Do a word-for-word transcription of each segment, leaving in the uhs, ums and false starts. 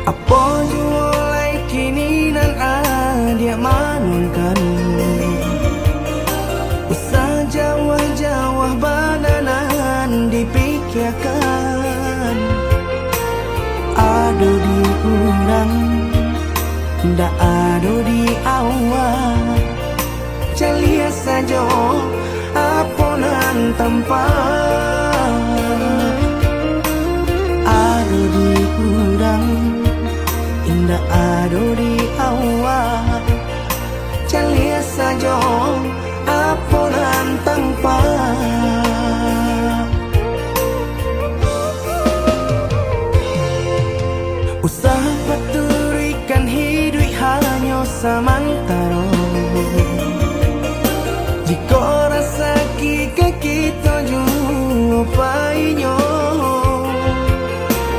Apo juo lai kini nan adiak manuangkan, usah jauah-jauah bana nan dipikiakan. Ado di urang, ndak ado di awak. Caliak sajo apo nan tampa. Ado di urang, indak ado di awak. Caliak sajo apo nan tampa. Usah paturuikan hiduik hanyo samantaro. Jikok rasaki ka kito juo painyo,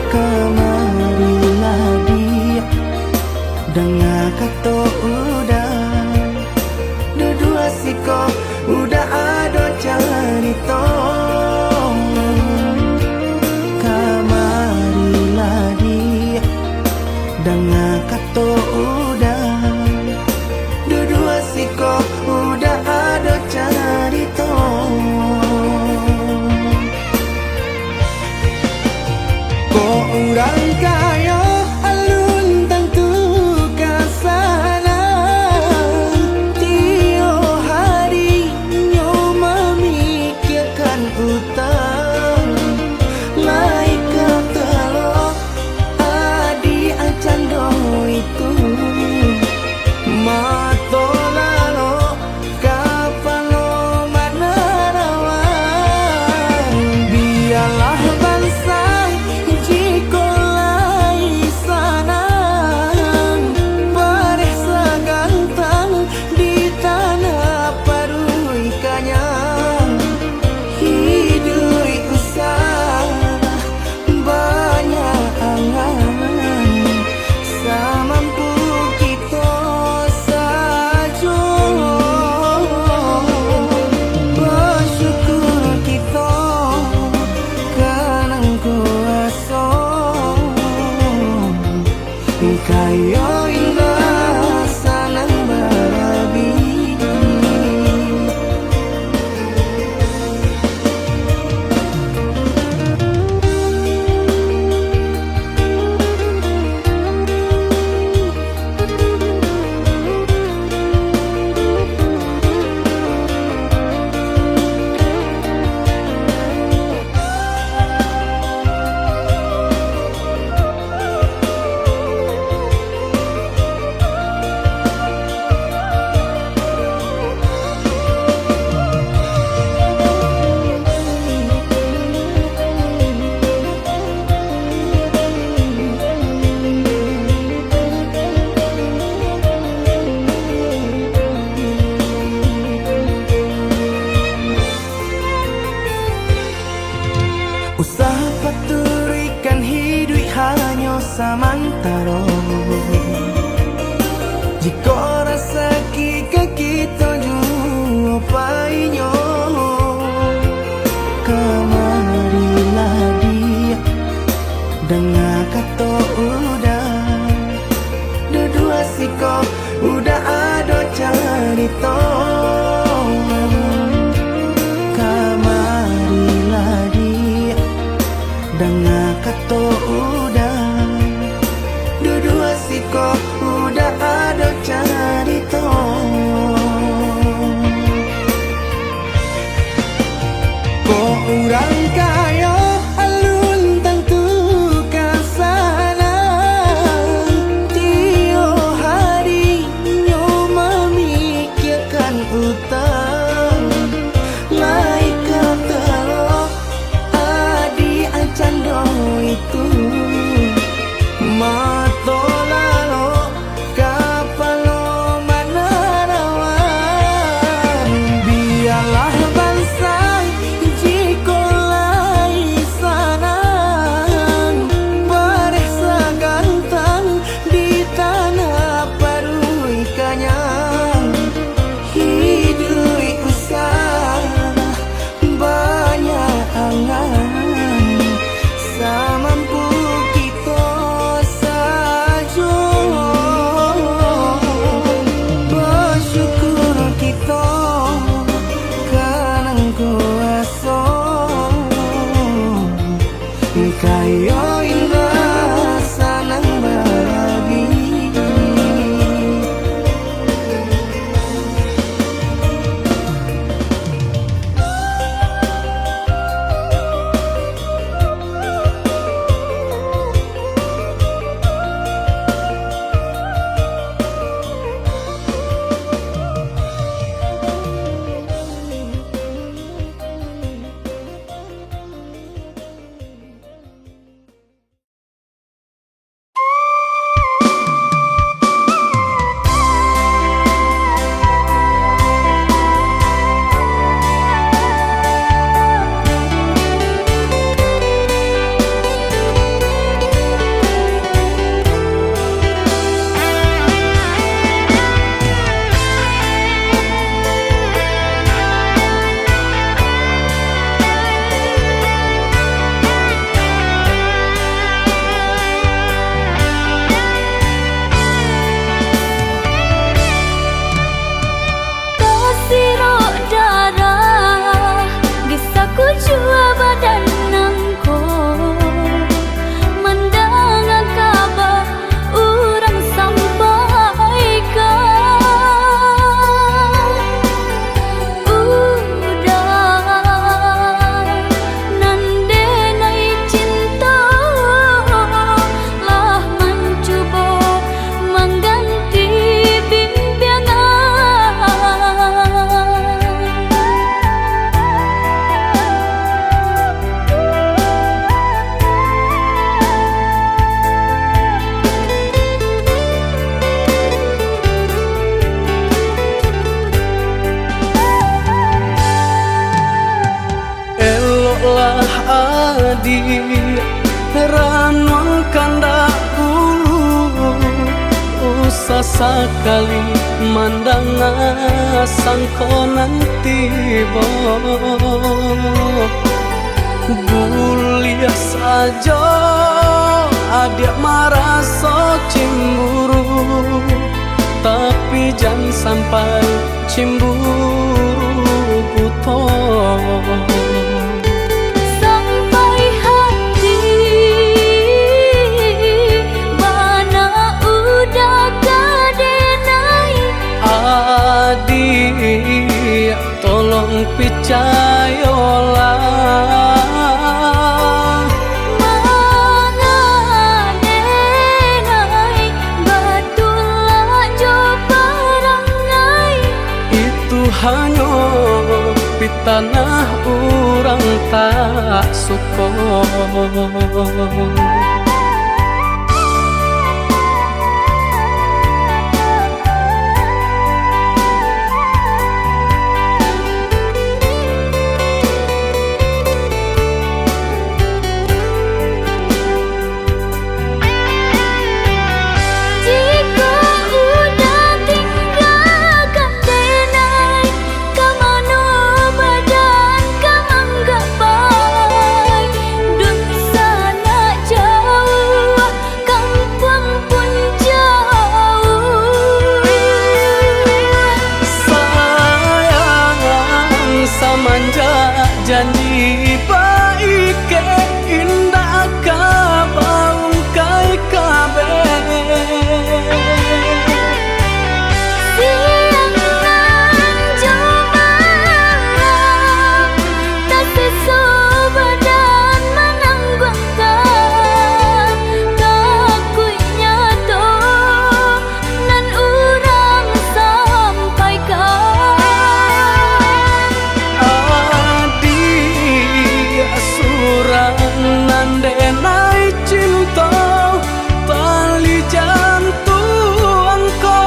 kamarilah diak, danga kato Uday. Duduak siko Uday ado carito. Kamarilah diak, danga kato Uday. Duduak siko Uday ado carito. Kok urang kayo alun tantu ka sanang, tiok hari nyo mamikiakan utang. Lai ka talok adiak cando itu, mato lalok kapalo manarawan. Bialah bansa jikok lai sanang, bareh sagantang di tanah paruik kanyang. Hiduik usah banyak angan, samampu kito sajo. Basyukur kito ka nan kuaso, kayo indak sanang barabiah. Usah paturuikan hiduik hanyo samantaro. Jikok rasaki ka kito juo painyo, kamarilah diak, danga kato Uday. Duduak siko Uday ado carito. Kamarilah diak, danga kato Uday. Duduak siko Uday ado carito. Kok urang kayo alun tantu ka sanang. Kandak ulu, usah sakali mandanga sangko nan tibo. Buliah sajo adiak maraso cimburu, tapi jan sampai cimburu buto. Sampai hati bana udah ka denai. Adiak, tolong picayolah. Manga denai batulak jo parangai. Itu hanyo pitanah urang tak suko. Jikok udah tinggakan denai, ka mano badan ka manggapai? Dunsanak jauah, kampuang pun jauah. Sayang, samanjak janji baikek, indak ka baungkai kabeh. Siang nan jo malam, tasiso badan manangguangkan, takuik nyato nan urang sampaikan. Adiak surang nan denai cinto, tali jantuang ko.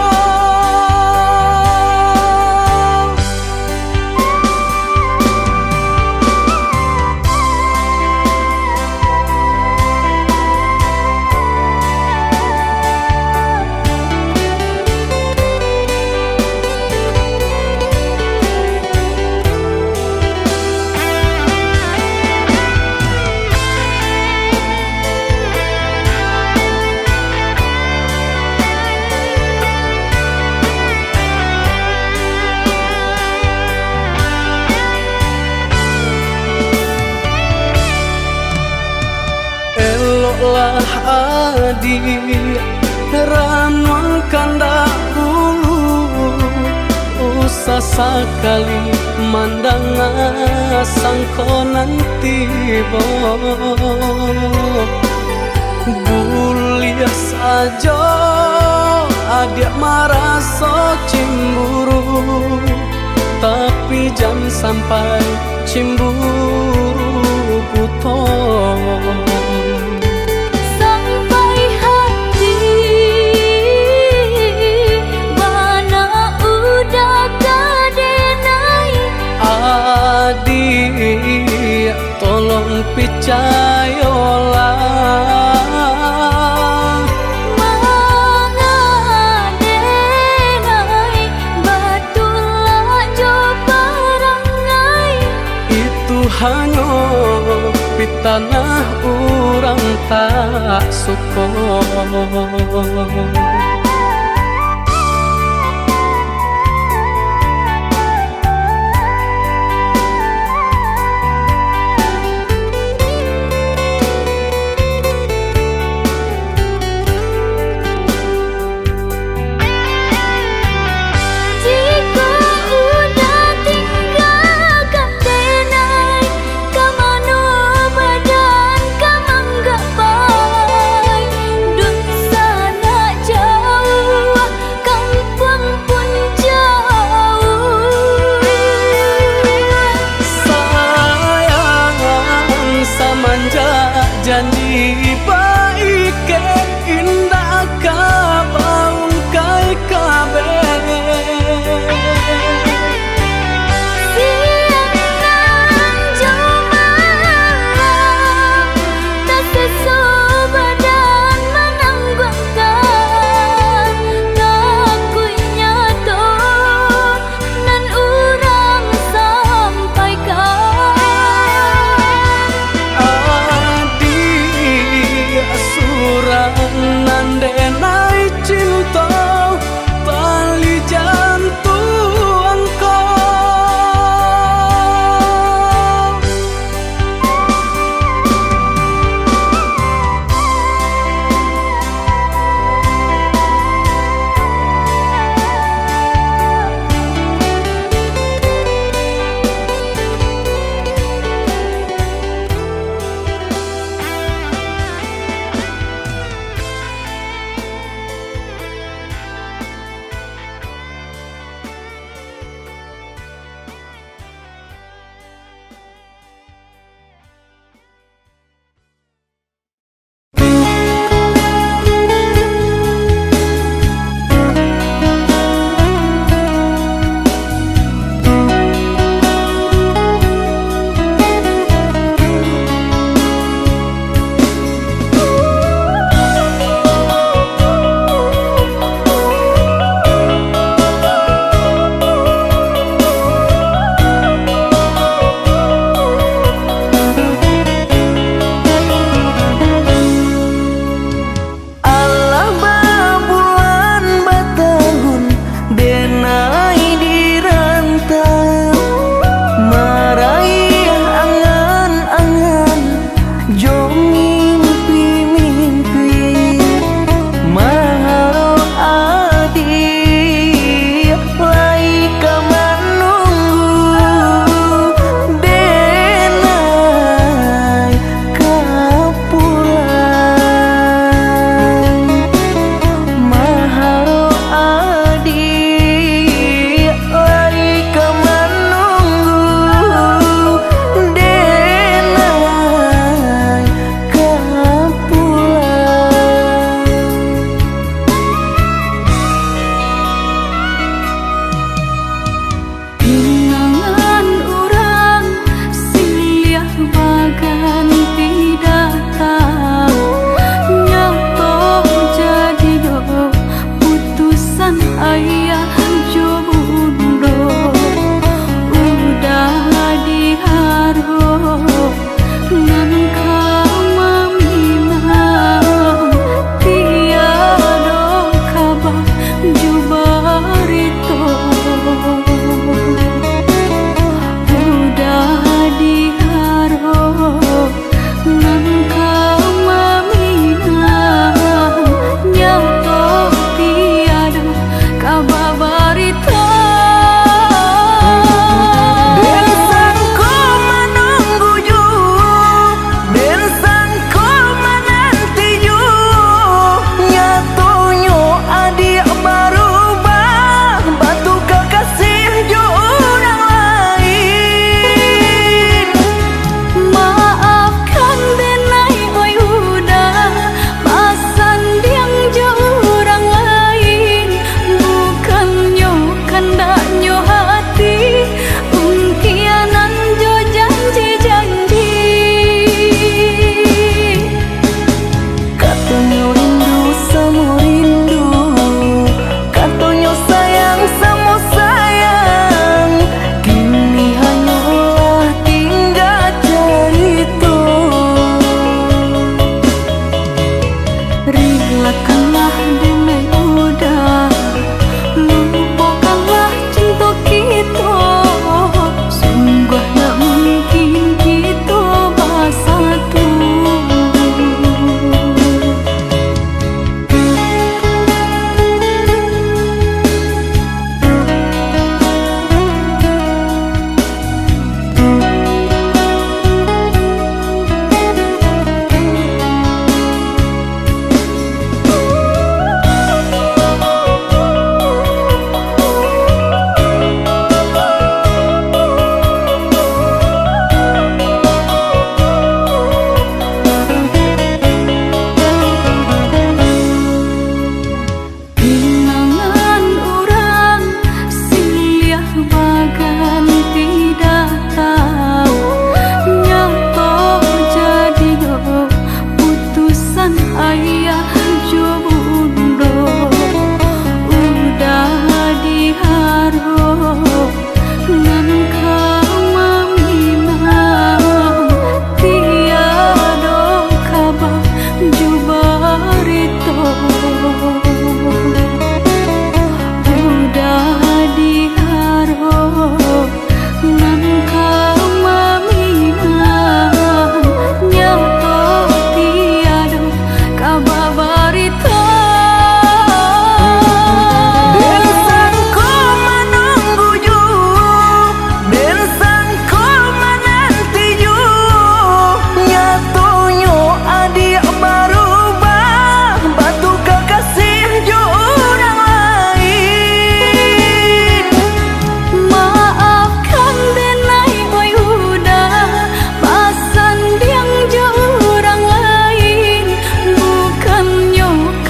Eloklah adiak, ranuang kandak ulu, usah sakali mandanga sangko nan tibo. Buliah sajo adiak maraso cimburu, tapi jan sampai cimburu buto. Sampai hati bana udah ka denai. Adiak, tolong picayolah. Manga denai batulak jo parangai. Itu hanyo pitanah urang tak suko. Jikok udah tinggakan denai, ka mano badan ka manggapai? Dunsanak jauah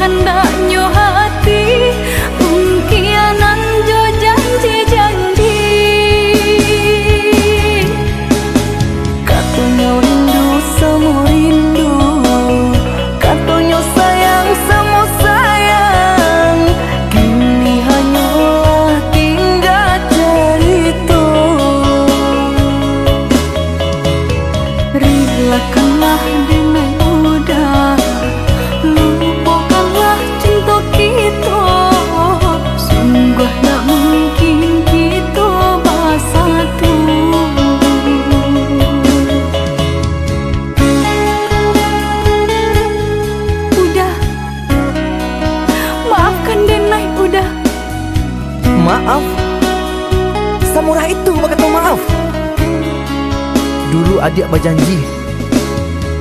Andaknyo hati, pungkianan jo janji-janji. Katonyo rindu samo rindu, katonyo sayang samo sayang, kini hanyolah tingga carito. Rilakanlah denai Uda, lupokanlah cinto kito, sungguah ndak mungkin kito basatu. Uda, maafkan denai Uda. Maaf? Samurah itu bakato maaf? Dulu adiak bajanji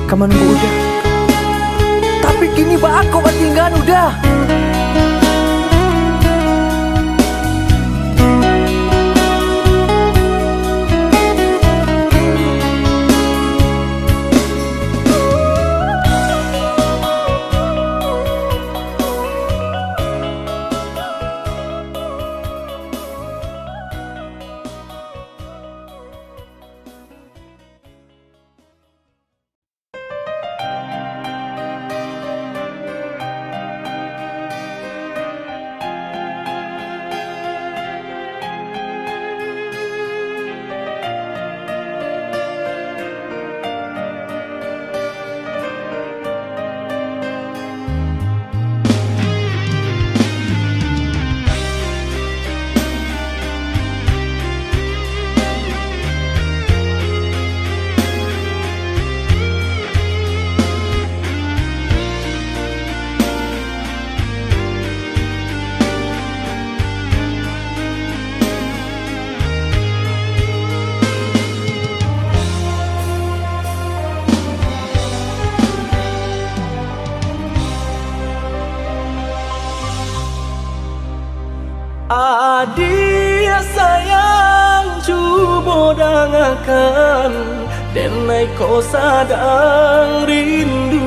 ka manunggu Uda, tapi kini baa kok batinggaan Uda? Adiak sayang, cubo dangakan, denai ko sadang rindu.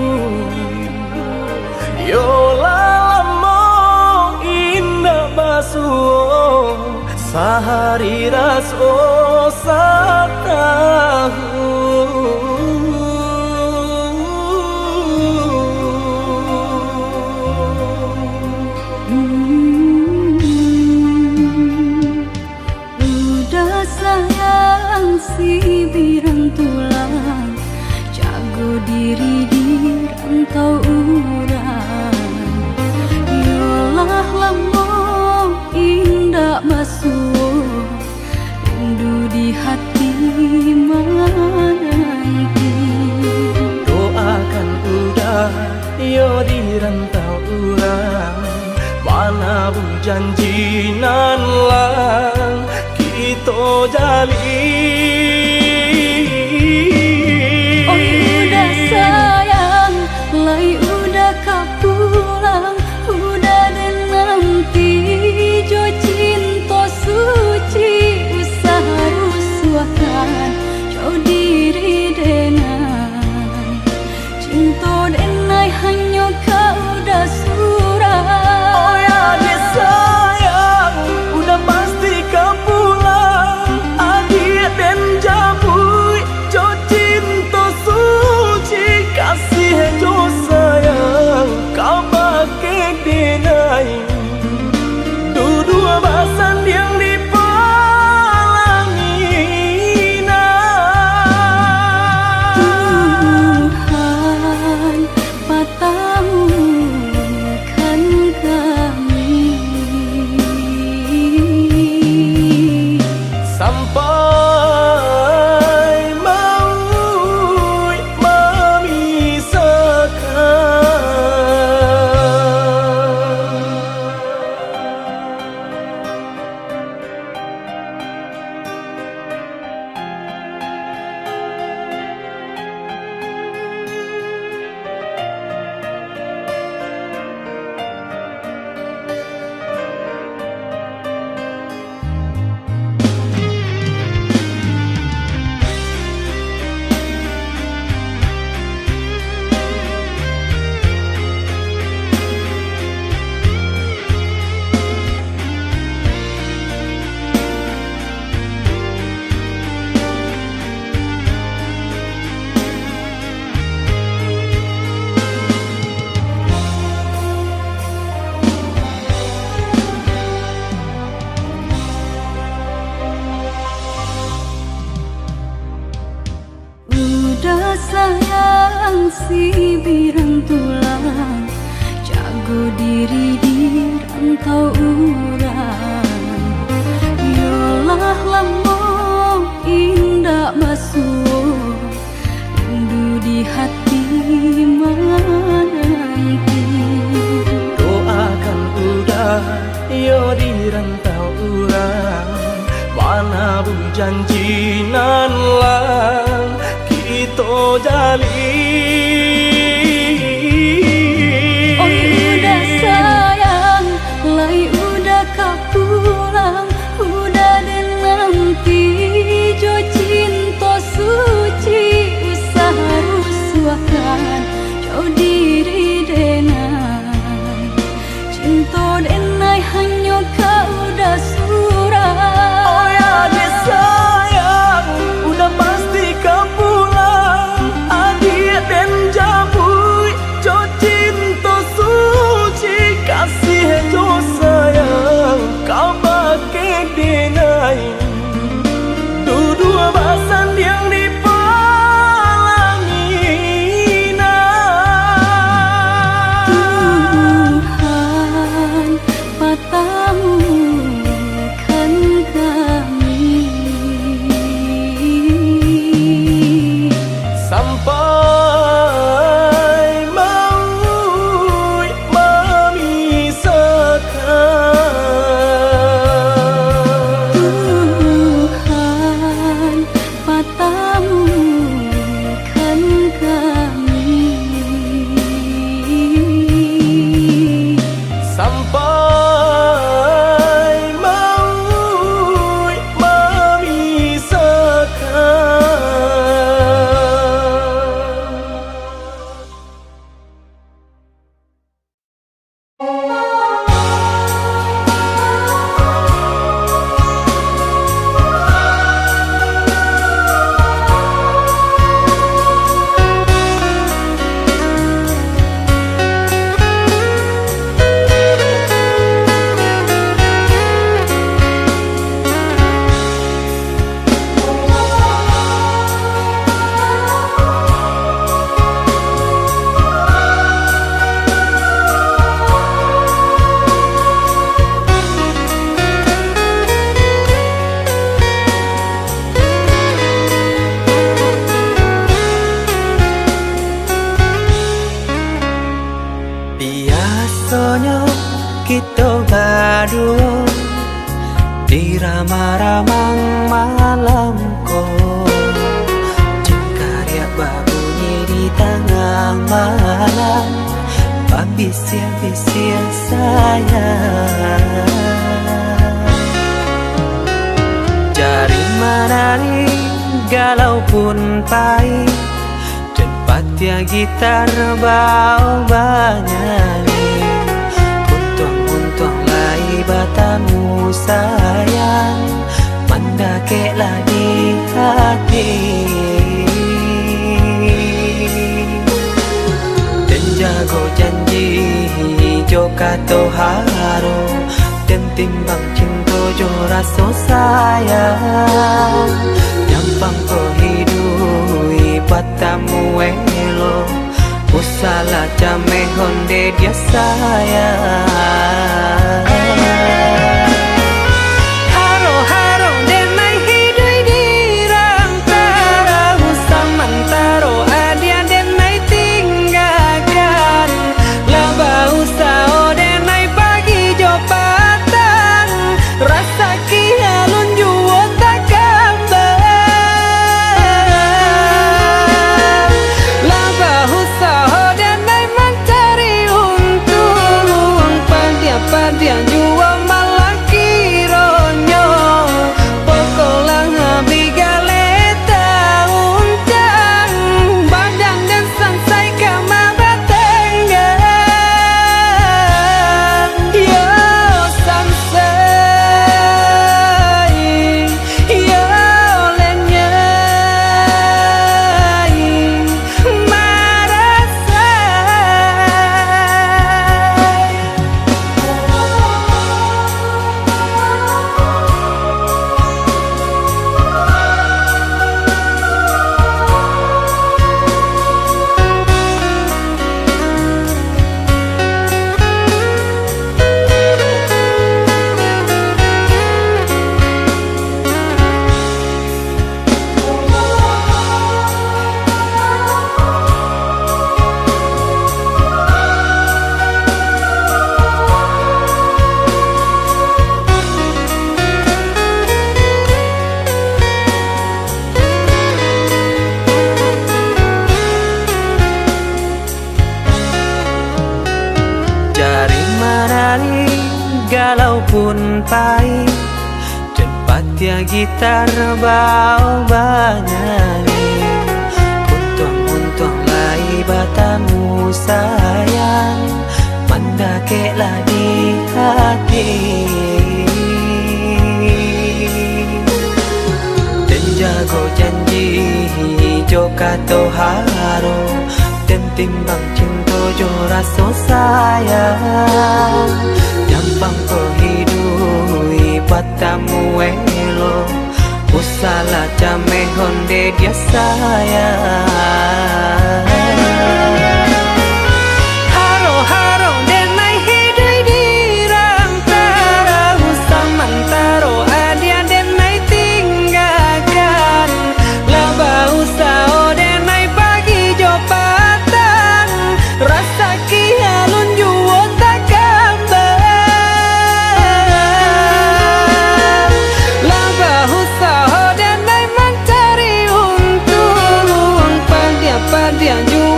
Yo lah lamo indak basuo, sahari raso satahun. Uda sayang, sibiran tulang, jago diri di rantau urang. Yo lah lamo indak basuo, rindu di hati mananti. Doakan Uda, yo di rantau urang, manabuih janji nan lah kito jalin. Oi Uda sayang, lai Uda ka pulang, Uda den nanti jo cinto suci, usah rusuahkan jo diri denai. Cinto denai hanyo ka Uda surang. Oi adiak sayang, Uda pasti ka pulang. Adiak den jamuik jo cinto suci, kasih jo sayang ka bake Janji nan lah kito jalin. Oi uda sayang, lai uda ka pulang, uda den nanti jo cinto suci, usah rusuahkan jo diri denai. Cinto denai hanyo ka uda surang. Oi adiak sayang, uda pasti ka pulang. Adiak den japuik jo cinto suci, kasih jo sayang kabake denai. Duduak basandiang di palaminan. Tuhan patamukan kami sampai mauik mamisahkan. Tuhan patamukan kami sampai mauik mamisahkan. Biasonyo kito baduo di ramang-ramang malam ko, jingkariak babunyi di tangah malam, babisiak-bisiak sayang. Jari manarik galau pun paik, den patiak gitar baubah nyanyi. Untuang-untuang lai batamu sayang, mandakeklah di hati. Den jago janji jo kato haro, den timbang cinto jo raso sayang. Nyampang ko hiduik batamu elok, usahlah cameh onde dia sayang. Haro-haro denai hiduik di rantaro, samantaro adiak denai tinggakan. Lah bausaho denai pagi jo patang, rasaki alun juo takambang. Lah bausaho denai mancari untuang, padiah-padiah Manari galau pun pai, jan patiah gitar bao banyanyi. Untuang-untuang lai batamu sayang, mandakeklah di hati. Den jago janji jo kato haro, den timbang cinto jo raso sayang. Nyampang ko hiduik batamu elok, usahlah cameh onde dia sayang. Haro-haro denai hiduik di rantaro, samantaro adia denai tinggakan. Lah bausaho denai pagi jo patang, rasaki alun juo takambang. Lah bausaho denai mancari untuang, padiah-padiah juo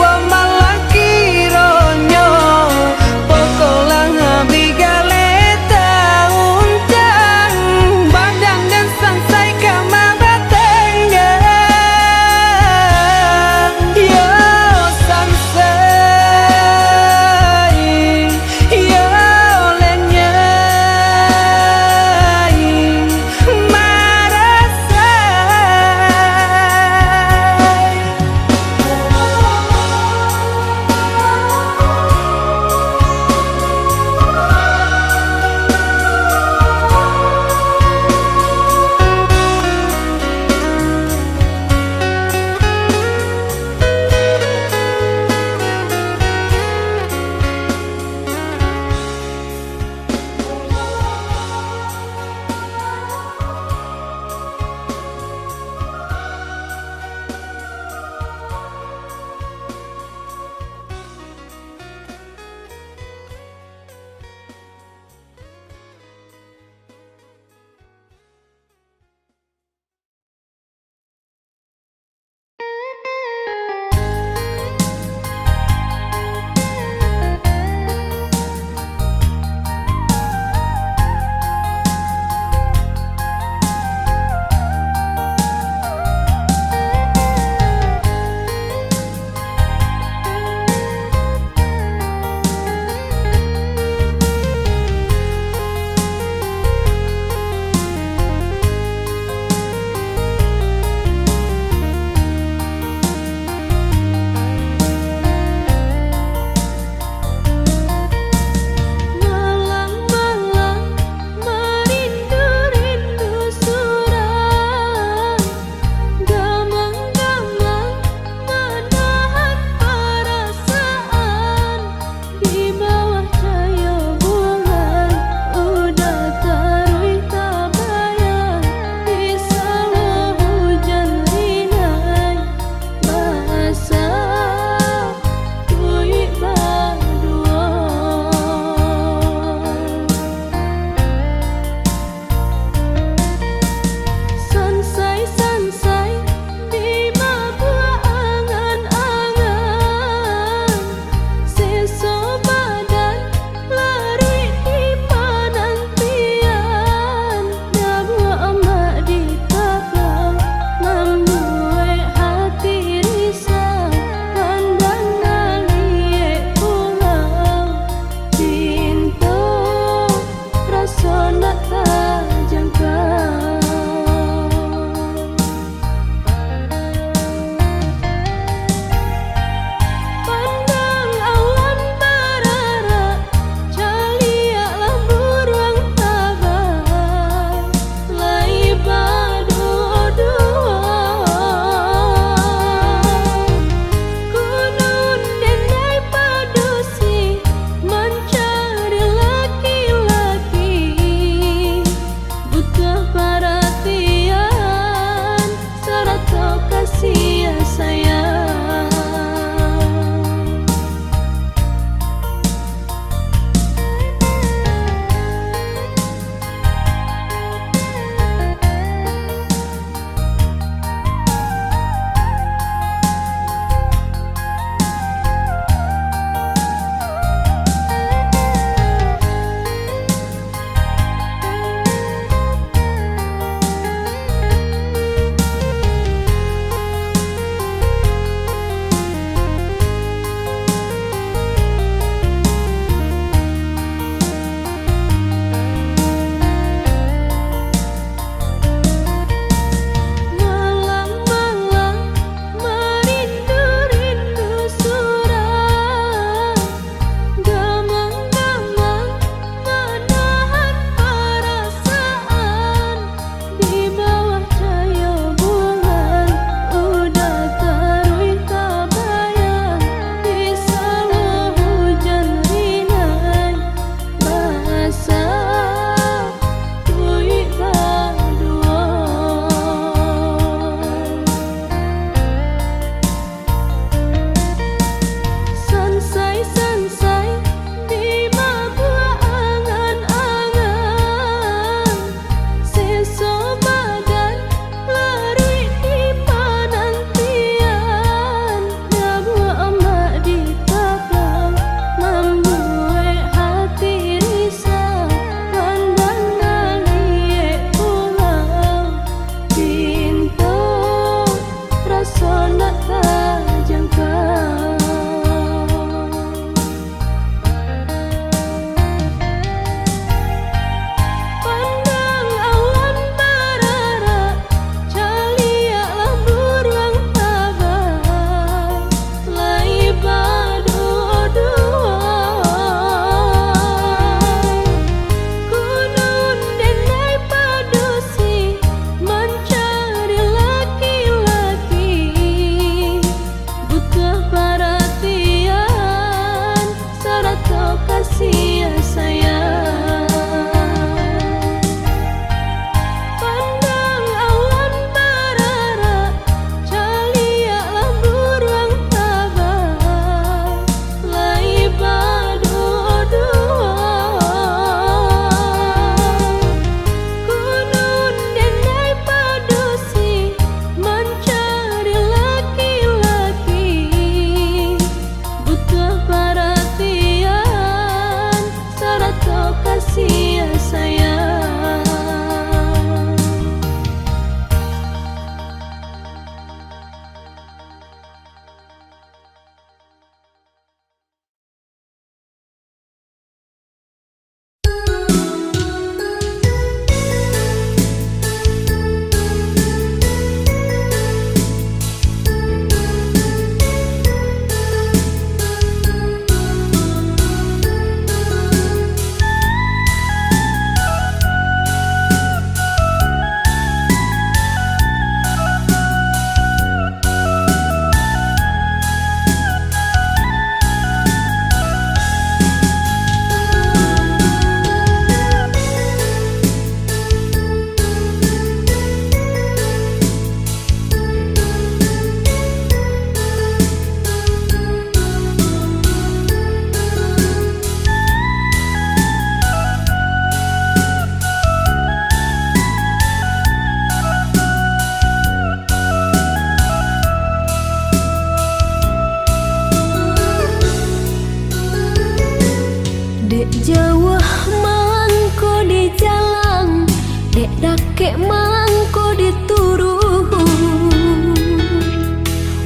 Jauah mangko di jalan, dek dakek mangko di turuik.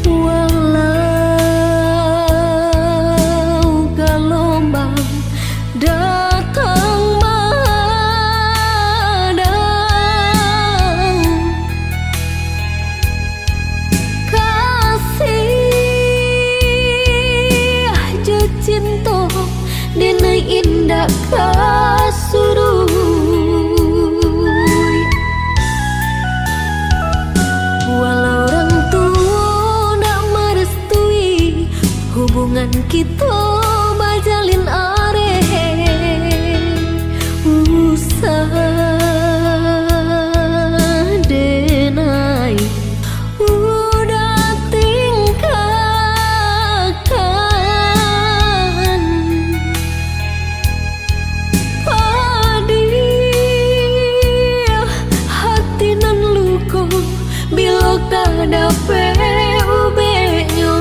Walau galombang datang badang, kasih jo cinto dinaiak indak ka suruik. Walau urang tuo ndak marastui hubungan kito bajalin areh, usah denai uda tinggakan. Padiah hati nan luko, bilo ka dapek ubeknyo.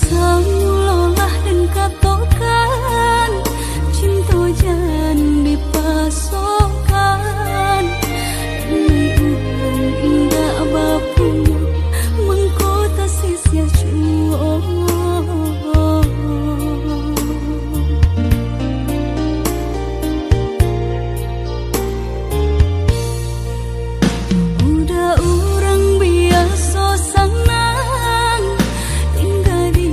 Samulolah den katokan, cinto jan dipasokan. Demi ulun indak bapunyo, mangko tasisiah juo. Budak urang biaso sanang, tingga di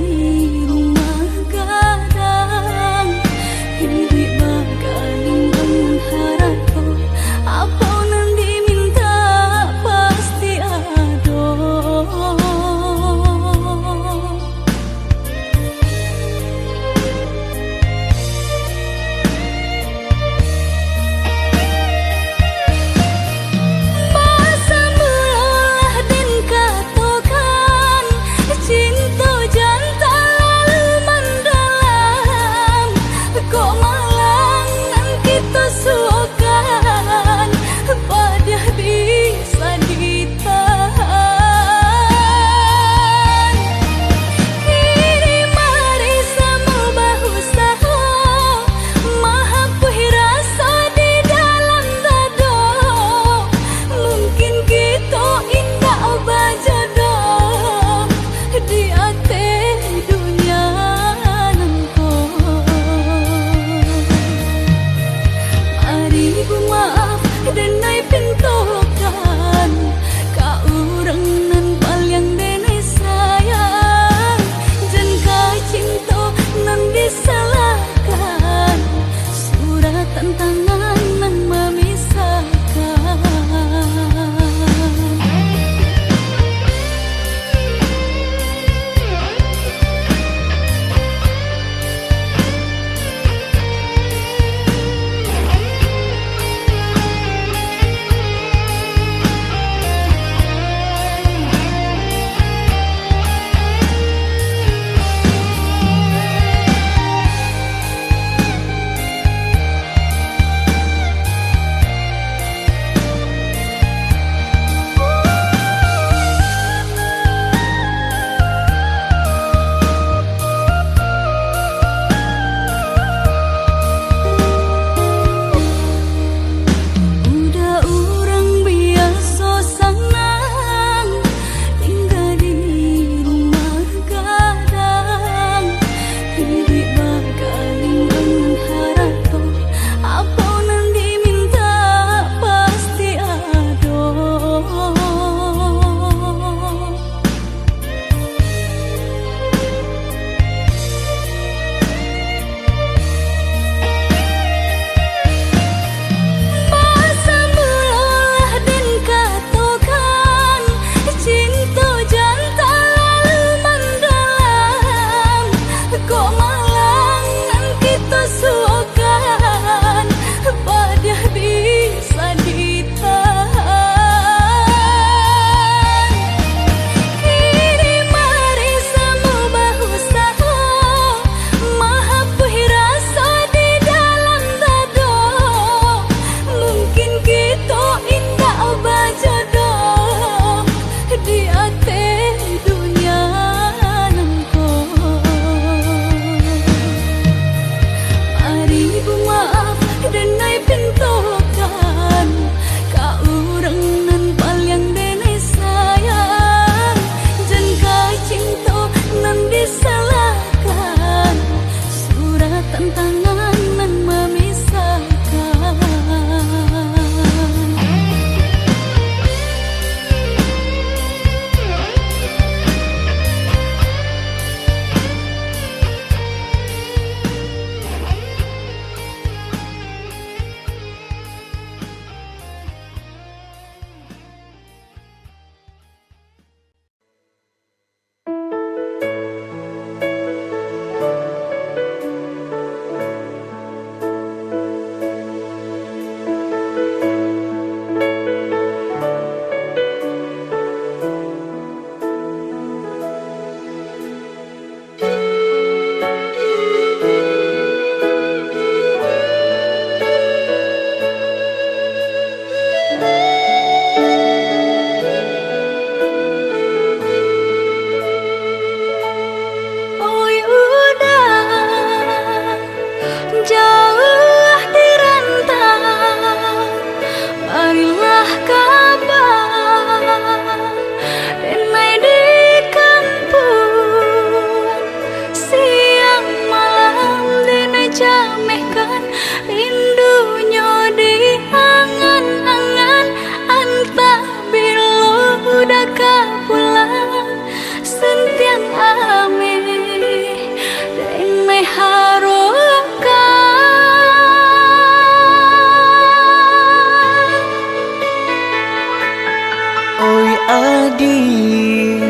Adi,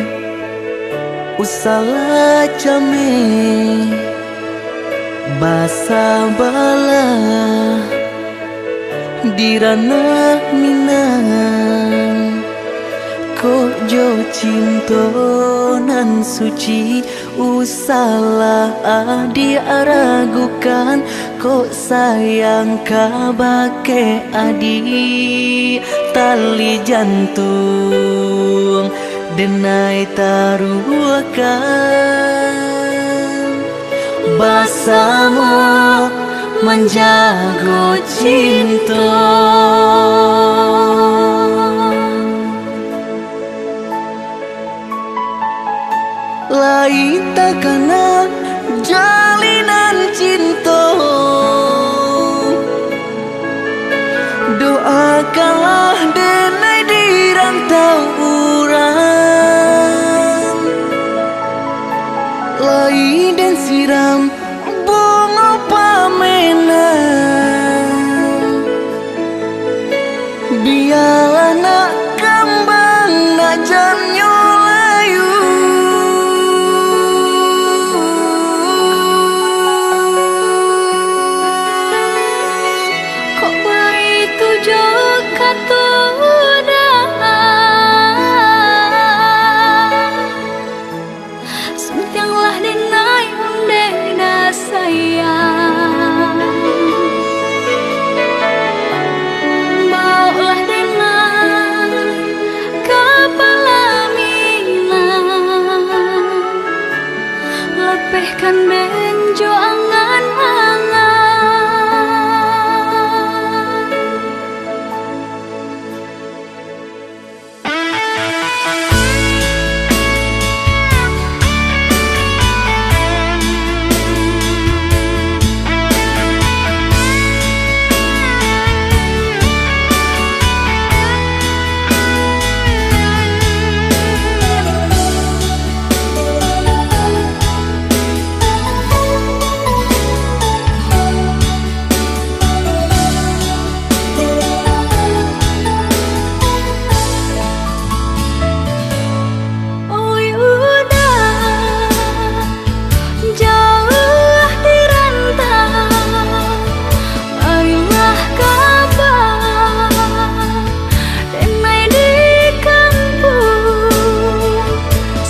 usahlah cameh basabalah di ranah Minang. Kok jo cinto nan suci, usahlah Adi ragukan. Kok sayang kabake Adi, tali jantuang denai taruahkan, basamo manjago cinto. Lai takana jalinan cinto, doakanlah denai di rantau urang. Lai den siram bungo pamenang, bialah nak kambang, nak jannyo layu. Kok baitu jo kato doa, suntianglah denai ondeh nan sayang. Baoklah denai ka palaminan, lapehkan den jo angan-angan. Oi uda, jauah di rantau, marilah ka ba denai di kampuang.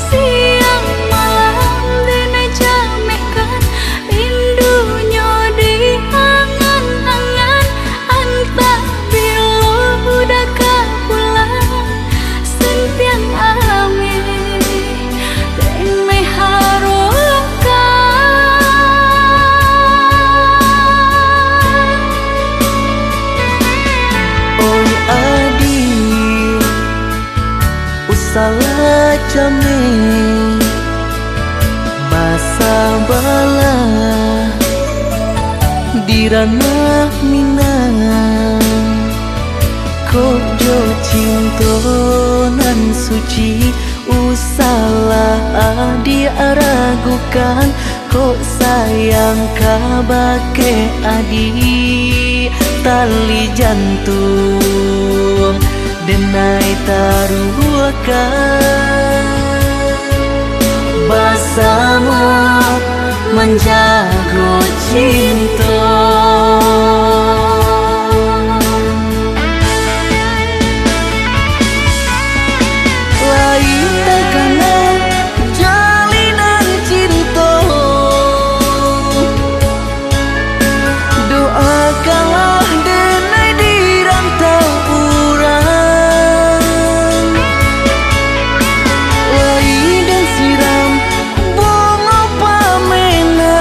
Siang malam denai camehkan, rindu nyo di angan-angan. Antah bilo uda ka pulang, suntiang ameh denai harokan. Oi adi, usahlah cameh basabalah di ranah Minang. Kok jo cinto nan suci, usahlah adi ragukan. Kok sayang kabake adi, tali jantuang denai taruahkan, basamo manjago cinto. Lai takana jalinan cinto, doakanlah denai di rantau urang. Lai den siram bungo pamenang,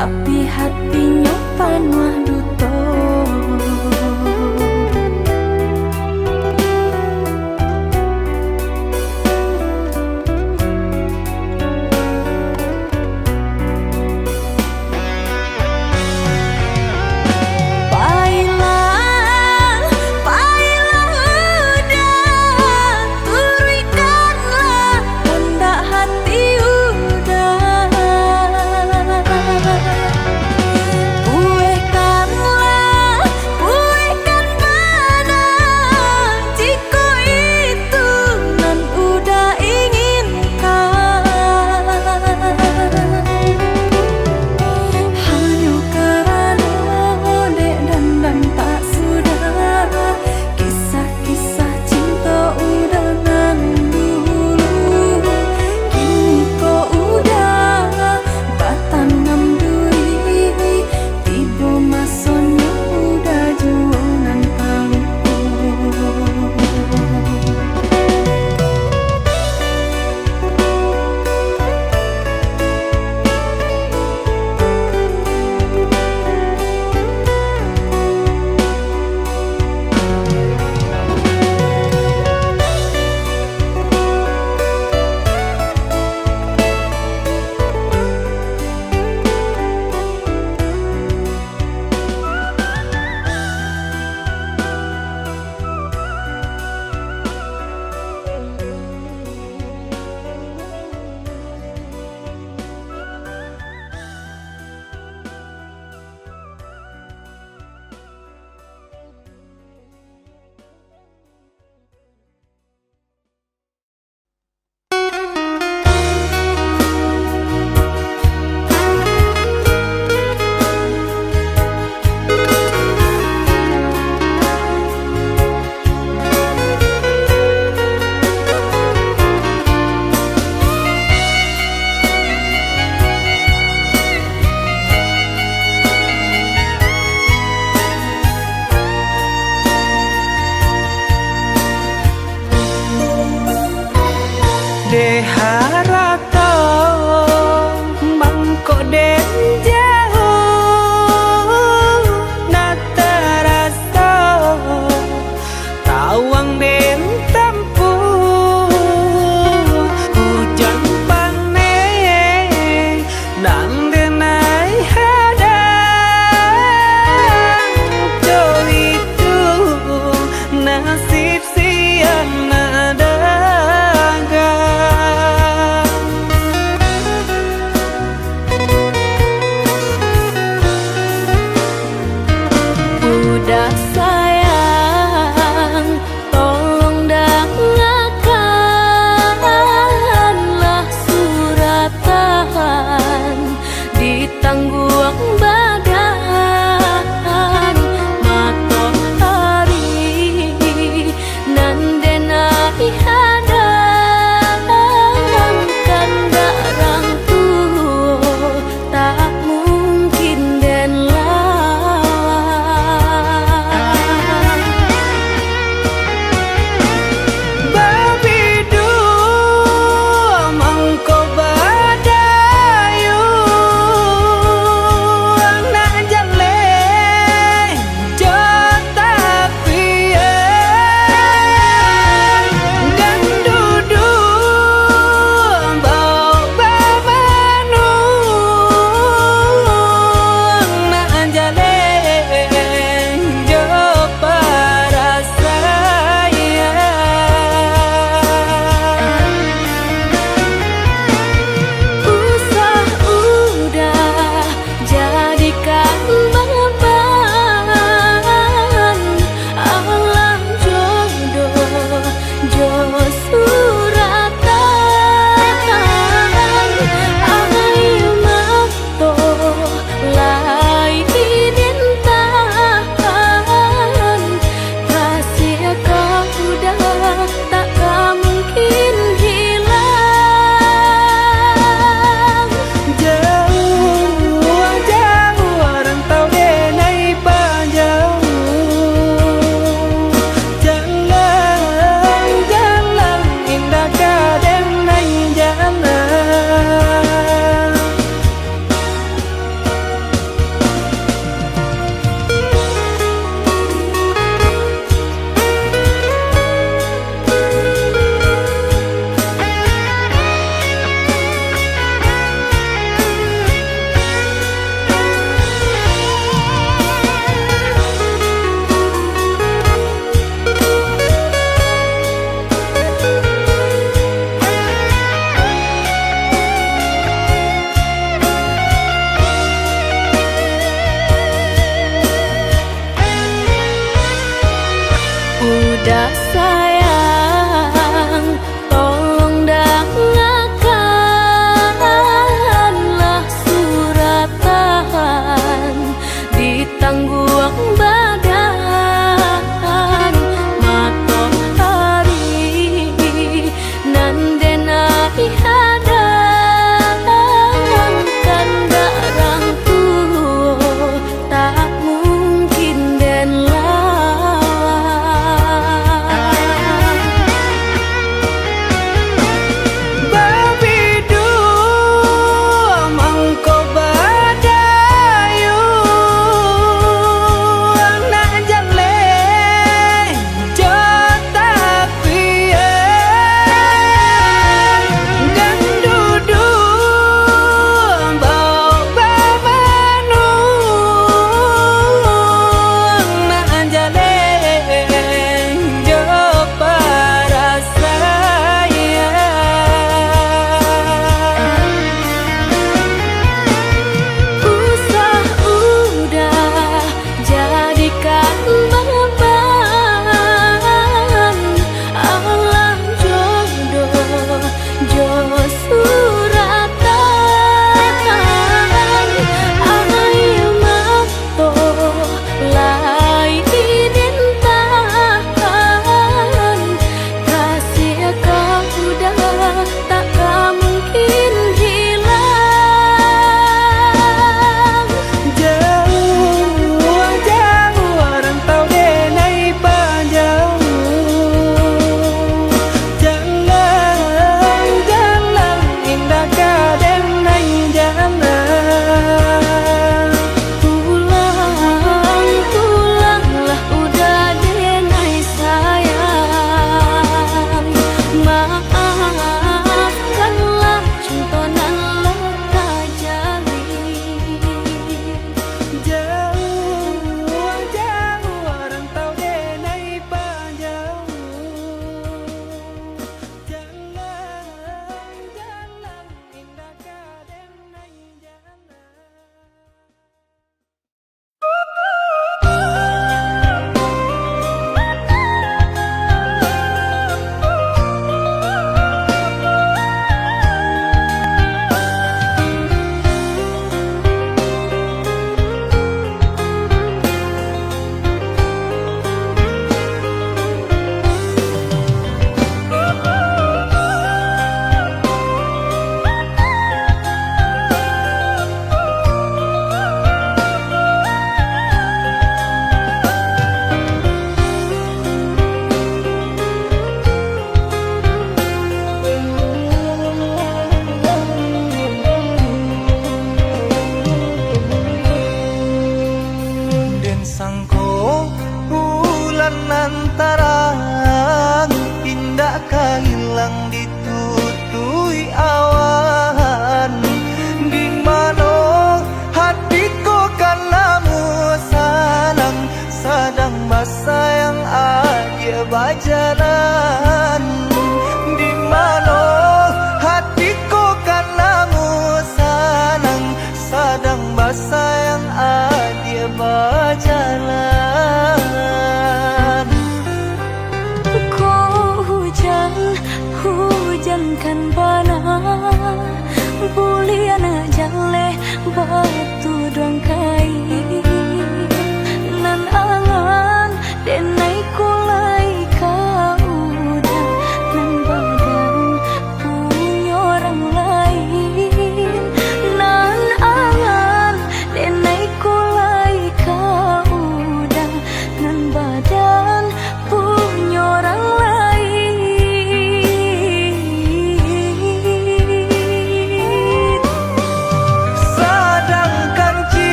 Tapi hatinyo panuah duto. Pailah, pailah Uda, turuikkanlah kandak hati Uda. Kueh ka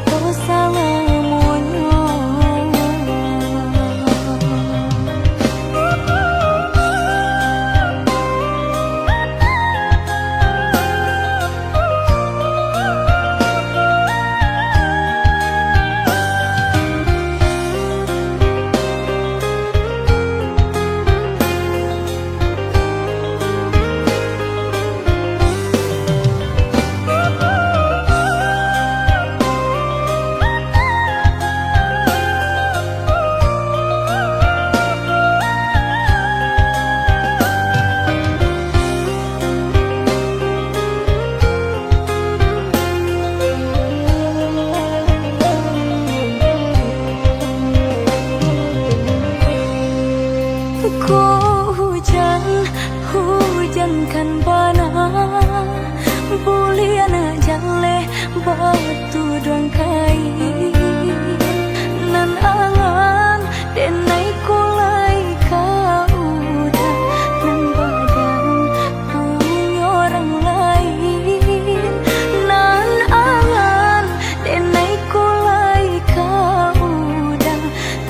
Ko salamonyo. Ko hujan, hujan kan bana, buliah jaleh batu duang kai. Nan angan denai ko lai ka udah, nan badan punyo urang lain. Nan angan denai ko lai ka udah,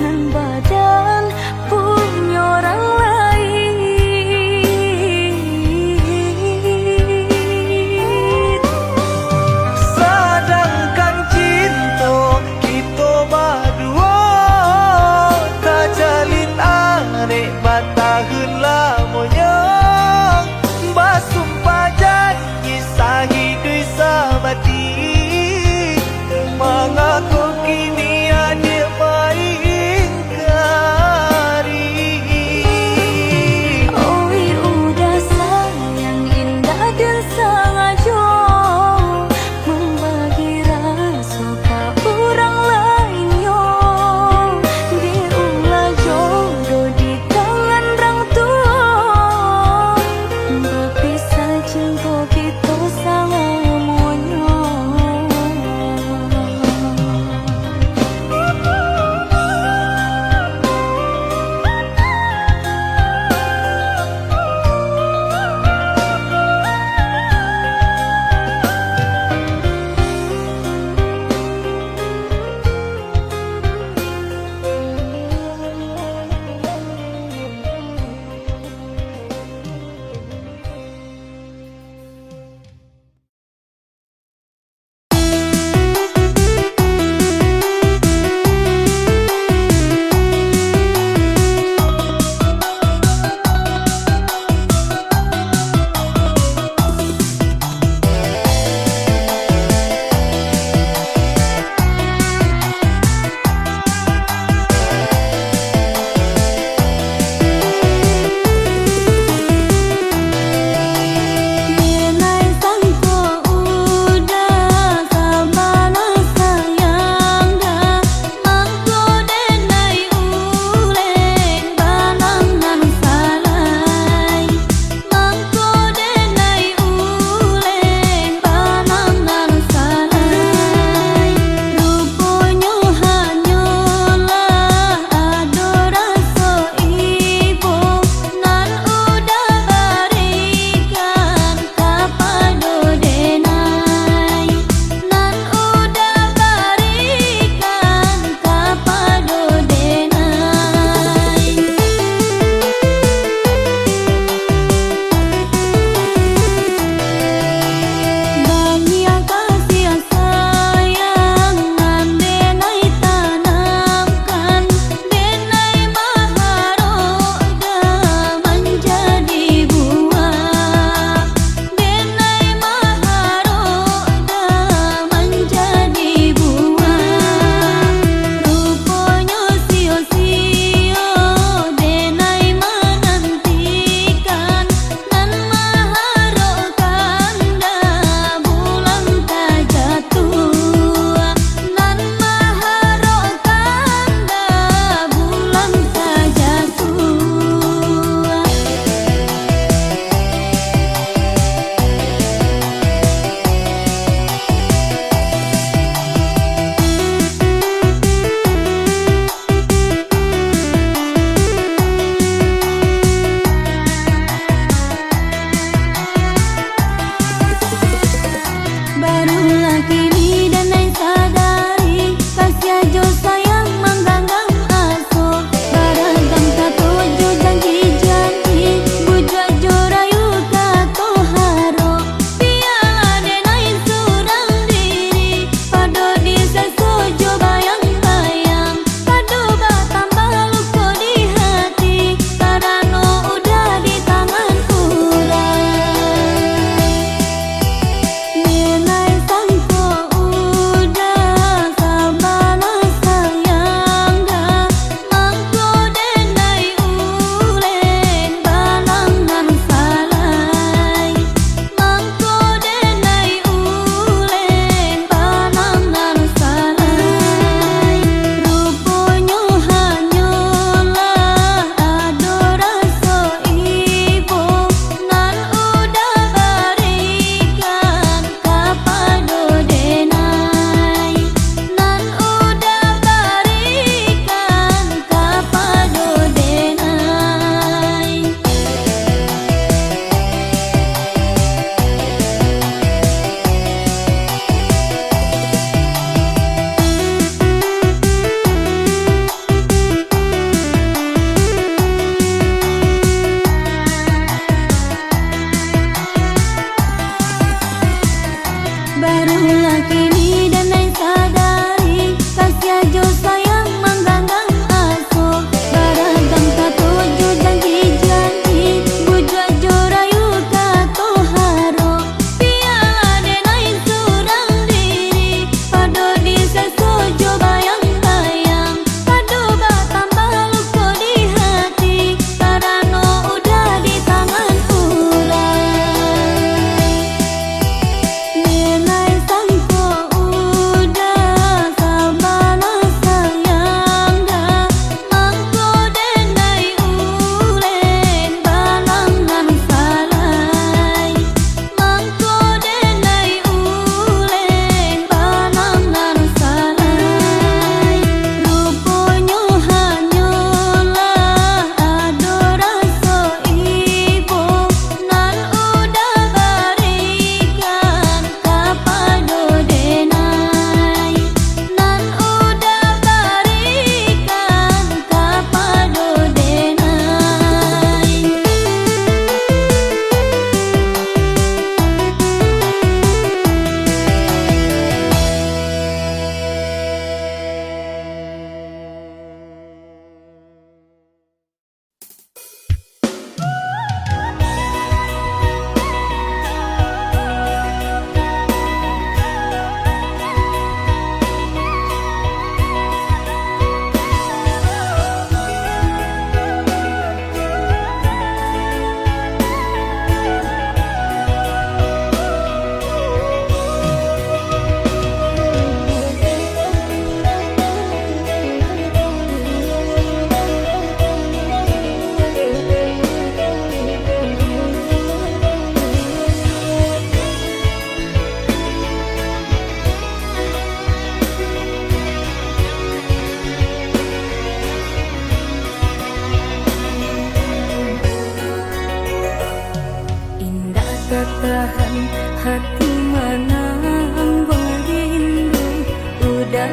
nan badan punyo urang lain. Sadangkan cinto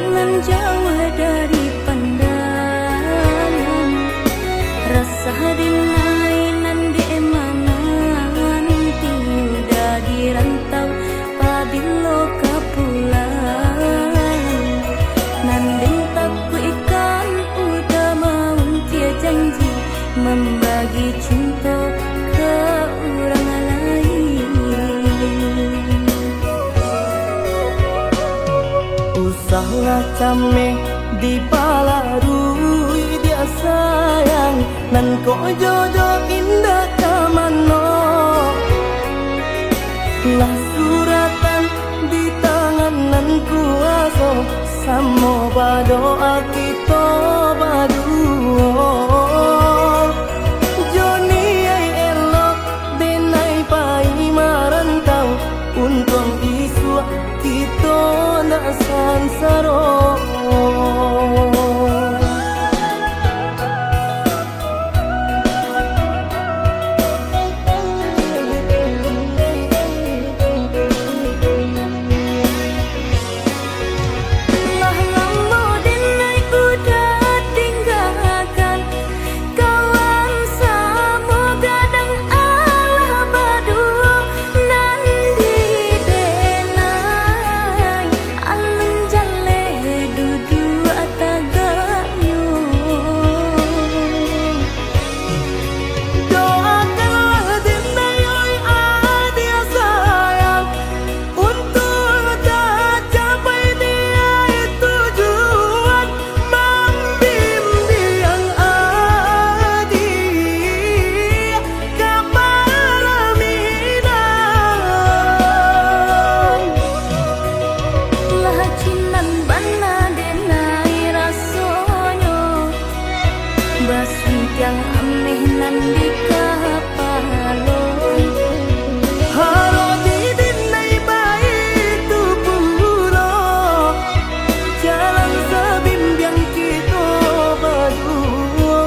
Nan jauah dari pandangan, rasah denai nan dek mananti, udah di rantau pabilo ka pulang. Nan den takuikkan udah mauntia janji, mambagi cinto ka urang lain. Usahlah cameh dipalarui, diak sayang, nan kok jodoh indak ka mano. Lah suratan di tangan nan kuaso, samo badoa kito baduo. Jo niaik elok denai pai marantau, untuang isuak kito ndak sansaro. Lah lamo denai udah tinggakan, kawan samo gadang alah baduo, nan di denai alun jaleh duduak tagaknyo. Doakanlah denai, oi adiak sayang, untuak tacapai niaik tujuan, mambimbiang adiak ka palaminan. Lah cinan bana denai rasonyo, basuih tiang ameh nan di kapalo. Harok di denai baitu pulo, jalan sabimbiang kito baduo.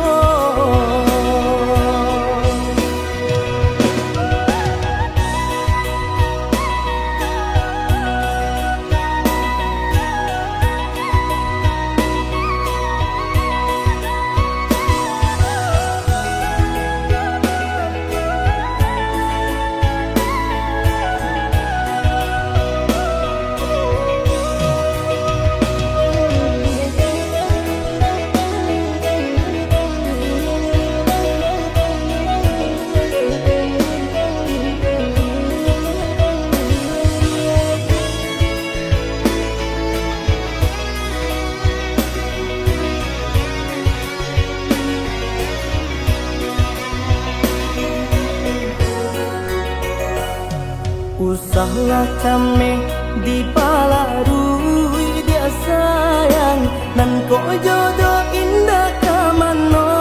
Usahlah cameh dipalarui, diak sayang, nan kok jodoh indak ka mano.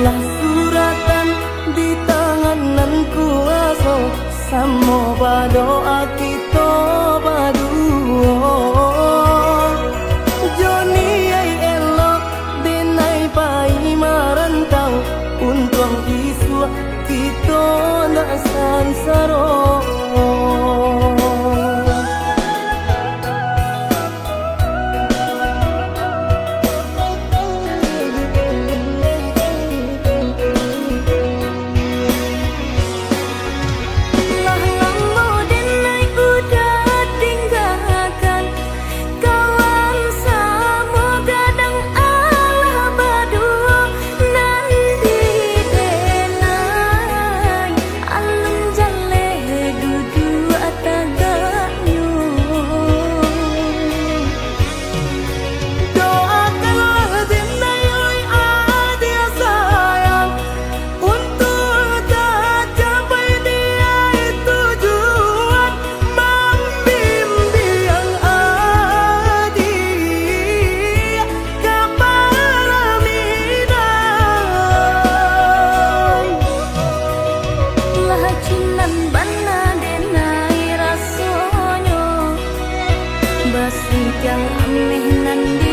Lah suratan di tangan nan kuaso, samo badoa kito baduo. Jo niaik elok denai pai marantau, untuang isuak kito ndak sansaro. Lah lamo denai udah tinggakan, kawan samo gadang alah baduo, nan di denai alun jaleh duduak tagaknyo. Doakanlah denai, oi adiak sayang, untuak tacapai niaik tujuan, mambimbiang adiak ka palaminan. Lah cinan bana denai rasonyo, basuih tiang ameh nan di